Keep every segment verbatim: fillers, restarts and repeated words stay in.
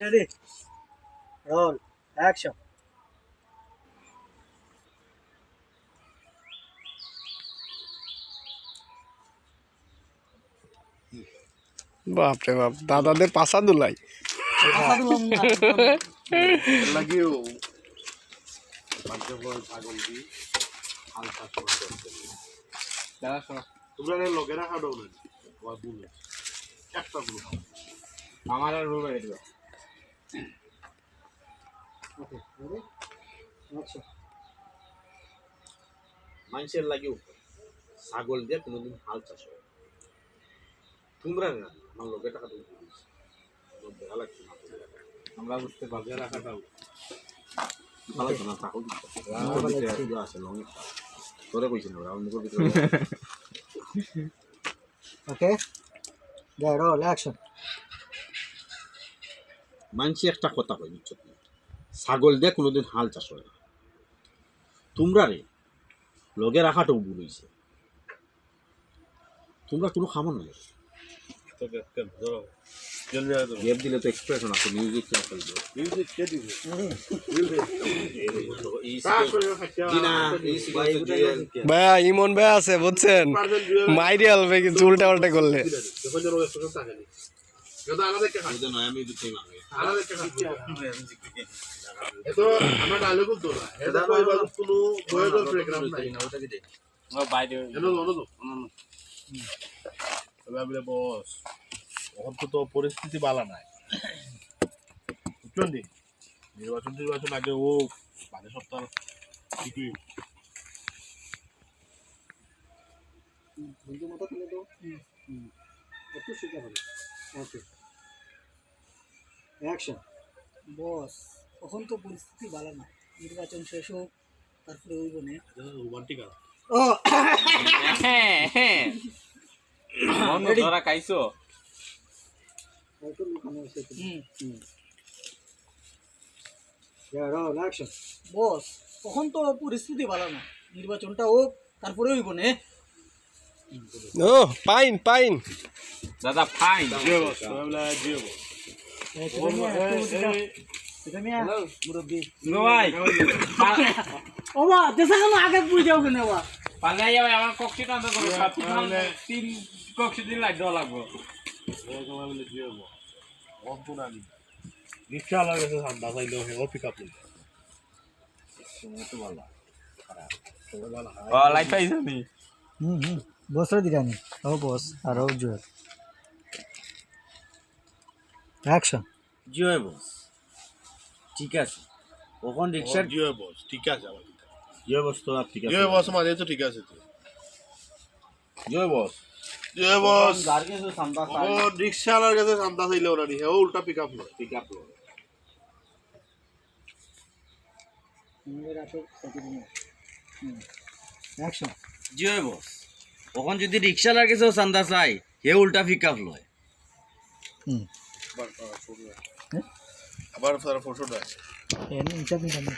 Ready? Roll. Action. বাপ রে বাপ, দাদাদের পাছা দুলাই। লাগিও। পাঞ্জাবর ছাগল দি হাল চাষ করতে হবে। দাদা, শোনো। তোমরা রে লগে রাখা দাও না। ওয়া ভুল। একটা ভুল। আমার আর ভুল হয়ে গেল। ওকে, ready? Action. মানুষের লাগিও ছাগল দিয়ে কোনোদিন হাল চাষ হয় না। তোমরা না, আমার লগে টাকা তুমি দিস। আমার দেখা লাগছে না। আমরা বুঝতে পারছি। লগে রাখাটাও। ভালো লাগছে না, ছাগল দিতে। আমার লগে আছে, লগে। তোরে কইছি না, ওরা মুখের ভিতরে। ওকে? যা, roll, action. মানষে একটা কথা কয়, বুঝছো কি? ছাগল দিয়ে কোনোদিন হাল চাষ হয় না। তোমরা রে, লগে রাখাটাও ভুল হইছে। তোমরা কোনো খামো নাই। তো গ্যাপ কেন? ধরো। জলদি আয় তো। গ্যাপ দিলে তো এক্সপ্রেশন আছে, মিউজিক না খেলবে। মিউজিক কে দিবে? জি না, এই সিগন্যাল তো জুয়েল। ভাইয়া, ইমন ভাই আছে, বুঝছেন? মাইরে আলবে কিছু উল্টা পাল্টা করলে। যখন ধরো এক্সপ্রেশন থাকে না। এটা আলাদা একটা খাদ্য নয়, আমি দুটোই মারি। আলাদা একটা খাদ্য। এত আমরা ডায়লগ বলতো না। এটা তো এবার কোনো বইয়ের ব্যাকগ্রাউন্ড নাই। ও বাইরে। এটা হলো, হলো তো। তবে আমি বস, এখন তো, তো পরিস্থিতি ভালো নাই। বুঝছেন নি? নির্বাচন টির্বাচন আগে ও বাদে সপ্তাহ ঠিকই। বন্ধু মাথা তুলে দাও। হুম। একটু শিখে হবে। ওকে। অ্যাকশন। বস, এখন তো পরিস্থিতি ভালো না। নির্বাচন শেষ হোক, তারপরে ওই বনে। রোমান্টিক আর। ও। হ্যাঁ, হ্যাঁ। মনো ধরা খাইছো? একটু লুকানো আছে তো। হুম। হুম। ইয়া, রোল, অ্যাকশন। বস, এখন তো পরিস্থিতি ভালো না। নির্বাচনটা হোক, তারপরে ওই বনে। ও, ফাইন, ফাইন। দাদা, ফাইন। জিও বস, সবাই বলে জিও বস। এই, সেটা নিয়ে, এই, একটু এই, সেটা, এই। সেটা নিয়ে। হ্যালো, মুরব্বি। নো ভাই। ওবা, দেশে কেন আগে বুঝে যাও কেন ওবা? পাল্লাই যাবে, আমার ককশিট আনতে হবে। হ্যাঁ, তিন, হ্যাঁ। তিন ককশিট দিন লাইট দেওয়া লাগবে। এই, সবাই বলে জিও বস। অন্ত না নি। রিক্সাওয়ালার কাছে চান্দা চাইলেও হে, ও পিক আপ লইবে। সময় তো ভালো। খারাপ। সময় ভালো হয়। ও, লাইট পাইছো নি? হুম, হুম। বসরে দিরানি। ও বস, আর ও জুয়েল। অ্যাকশন। জি অয় বস। ঠিক আছে। ওখান রিক্সার জি অয় বস, ঠিক আছে, আমার ঠিক আছে। জি অয় বস, তো আর ঠিক আছে। জি অয় বস, মানে তো ঠিক আছে তো। জি অয় বস। জি অয় বস। ওখান যার কাছে চান্দা চাই। ও রিক্সাওয়ালার কাছে চান্দা চাইলে ওরা নিয়ে, ও উল্টা পিক আপ লয়। পিক আপ লয়। হুম। অ্যাকশন। জি অয় বস। ওখান যদি রিক্সাওয়ালার কাছেও চান্দা চাই, হে উল্টা পিক আপ লয়। হুম। হ্যাঁ? আবার তারা ফটো দেয়। এ, নি, ইনসাফ নিতাম না।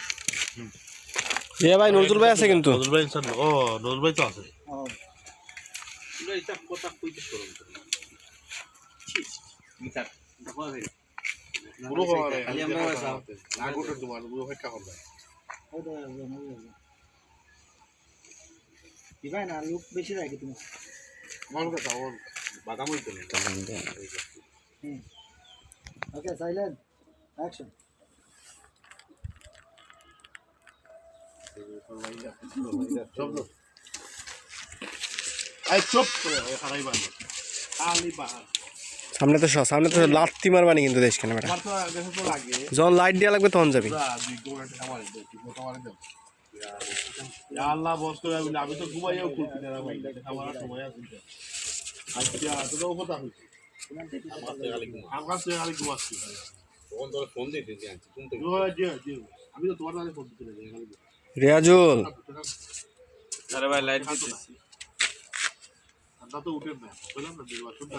এ ভাই, নজরুল ভাই আছে কিন্তু। নজরুল ভাই ইনসাফ, ও, নজরুল ভাই তো আছে। ও। পুরো খবর নেই। খালি আমরা যাও। না, গোটা তোমার, পুরো অপেক্ষা করবে। ওই তো, ওই তো, ওই তো। দিবাই না, লোক বেশি লাগে তোমার। আমার কথা, আমার কথা। বাদাম হইতো না। হুম। ওকে, সাইলেন্ট। অ্যাকশন। চুপ তো। এই চুপ করে, ওই খারাই বান্ধব। খালি বাহার। সামনে তো স-, সামনে তো লাত্তি মারবানি কিন্তু দেশ কেন বেটা? আমার তো আগে তো লাগে। যখন লাইট দেওয়া লাগবে তখন যাবি। যা, দুই ঘন্টা আমার, দুই ঘন্টা আমার দেবো। ইয়া আল্লাহ, বস করে আমি, আমি তো ঘুমাইয়াও খুলছি না, ভাই। আমার আর সময় আছে না। আচ্ছা, তো ও কথা হইছে। আমার তো খালি ঘুম। আমার কাছে খালি ঘুমাচ্ছি, ভাই। তখন তোর ফোন দিয়ে দিয়ে আনছি, ঘুম থেকে। জি, জি, জি। আমি তো তোমার কাছে ফোন দিতে লাগে, খালি ঘুম। রিয়াজুল। আরে ভাই, লাইট দিতেছি। ঠান্ডা তো উঠে না, বুঝলাম না, নির্বাচন না।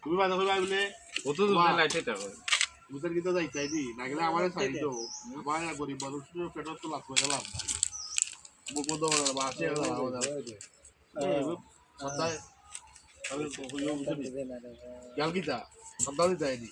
তুমি বাধা করবে, আমি বলে, ও তো দুধে বাহ। লাইট হইতে হবে। বুঝার কিন্তু যাই চাই দি, না গেলে আমারে চাই তো। আমার গরিব মানুষের পেটত তো লাভ করে লাভ নাই। মুখ বন্ধ করে, বা আসে, আমাদের। এই, সন্ধ্যায়, আমি বুঝি। গেল কি তা? সন্ধ্যা দিতে যায়নি।